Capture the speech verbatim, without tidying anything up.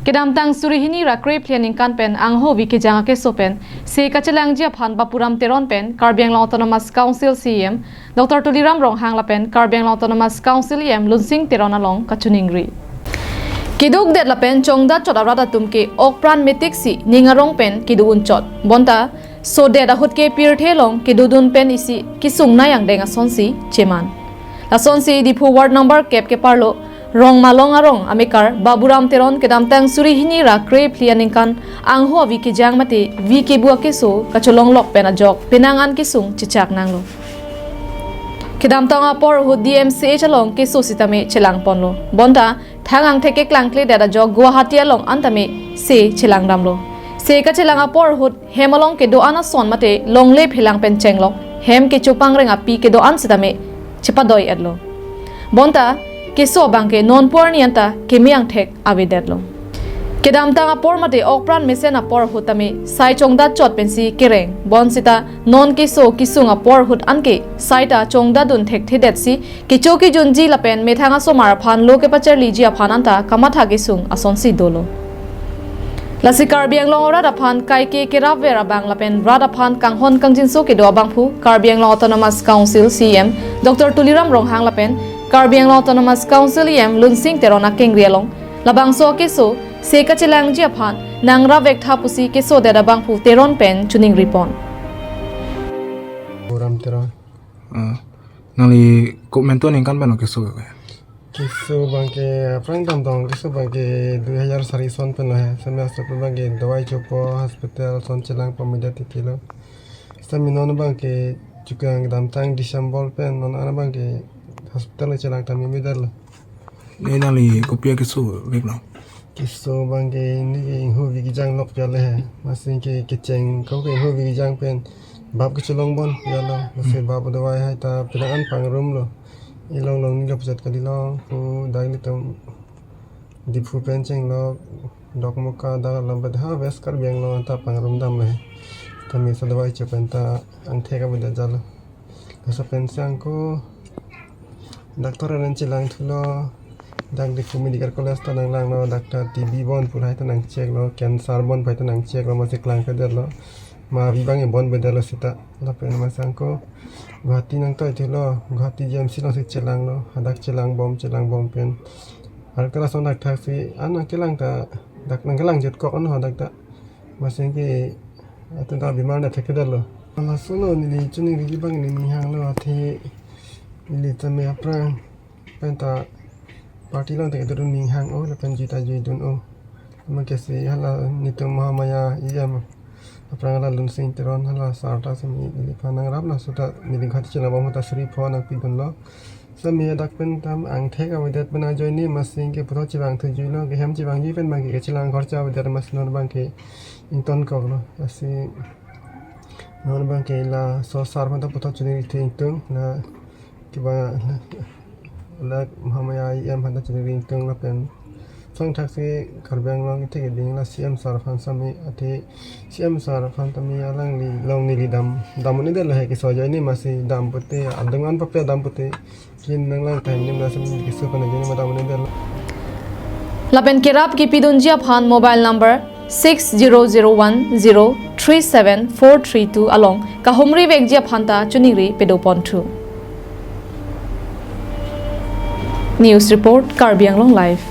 Kedamtang suri hini ra krephli aningkan pen angho avi kejang akeso pen se kachelangji aphan Bapuram Teron pen Karbi Anglong Autonomous Council C E M Doctor Tuliram Ronghang lapen Karbi Anglong Autonomous Council E M Lunsing Teron along kachiningri. Keduk det lapen chongdat chot arat atum ke okpran metik si ning arong pen kedo-un chot. Bonta sodet ahut ke pirthe along kedodun pen isi kesung nai angdeng asonsi cheman. Lasonsi Diphu ward number kep keparlo Rongmalong arong amekar Baburam Teron kedamtang suri hini ra krephli aningkan angho avi kejang mate vi kebu akeso kacholonglok pen ajok penang an kesung chechak nanglo. Kedamtang apor ahut D M C H along keso sitame chelangponlo. Bonta thang angthek keklangkledet ajok Guwahati along an tame se chelangdamlo. Se kachelang apor ahut hem along kedo-an ason mate longle phelang pen chenglok hem kecho pangreng api kedo-an sitame chepadoi-etlo. Bonta keso abang ke non pu arni anta keme angthek avedetlo. Kedamtang apor mate okpran mesen apor ahut tame sai chongdat chot pensi kereng. Bonsita non keso kesung apor ahut anke sai ta chongdatdun thekthedetsi kecho kejunji lapen methang asomar aphan lo kepacharliji aphan anta kamatha kesung asonsi dolo. Lasi Karbi Anglong arat aphan kaike kerapver abang lapen rat aphan kanghon kangjinso kedo abangphu Karbi Anglong Autonomous Council C E M Doctor Tuliram Ronghang lapen Karbi Anglong Autonomous Council E M Lunsing Teron akengri along labangso akeso se kachelangji aphan nangrapvek tha pusi kesodet abangphu Teron pen chiningripon. Baburam Teron. Ah, nangli komentu aningkan pen lo keso ke? Keso abang ke aphrang damtong, keso abang ke dui hajar sari son pen lo he. Same aso pen abang ke dawai chopo hospital ason chelang pamida titilo. Same non abang ke chukang damtang December pen non an abang ke hospital chelang tame medal lo. Ne nangli kopi akeso vek lo? Keso abang ke ne ke ingho avi kejang lok pia le he. Masi ke kecheng ko ke ingho avi kejang pen bap kecholong bon pia lo. Masi bap dawai hai ta penang an pangrumlo. Ilong long ni lopjat kali long pu dak netum Diphu pen chenglok Dokmoka dak alam bet ha West Karbi Anglong ta pangrumdam le he. Tame sa dawai cho pen ta angthek avedetlo. Laso pen si angko doctor aran chelang thulo, dak Diphu Medical College ta nanglanglo, dak ta T B bon pu hai ta nangcheklo, cancer bon pu hai ta nangcheklo, masi klangkledetlo. Ma avi abang ke bon bedetlo sita. Lapen masi angko Guwahati nangtoi thulo, Guwahati G M C alongsi chelanglo, hadak chelangbom chelangbom pen. Hadak ta lason thakthak si an nangkelang ta, dak nangkelang jet kok an hadak ta. Masi ke atun ta bimar na thekthedetlo. Laso lo neli chiningriji abang neli ning hanglo, athe neli tame aphrang pen ta party along ta kedodun ning hang-o lapen jui ta juidun-o. Amat ke si hala netum Mahamaya E M aphrang hala Lunsing Teron hala sar ta sami neliphan nangrap, laso ta neli Guwahati chelangbom ta suri pho nangpidunlo. Sami dak pen ta angthek avedet pen ajoine masi ke puthot chevang thujuilo, kehem chevangji pen abang ke chelang khorcha avedet, masi non abang ke ingtonkoklo. Lasi non abang ke laso sar aphan ta puthot chiningri thu ingtung, la kiba la Mahamaya E M aphan ta chiningri ingtung lapen song thak si Karbi Anglong ithek ding la C M sar aphan sami, athe C M sar aphan tame alangli long neli dam dam-un-edetlo he, keso ajoine masi dam pute adung an pape dam pute kin nanglang time nim la sami keso aphan ajoine ma dam-un-edetlo. Lapen kerap kepidunji aphan mobile number six zero zero one zero three seven four three two along kahumri vekji aphan ta chiningri pedoponthu. News report, Karbi Anglong Live.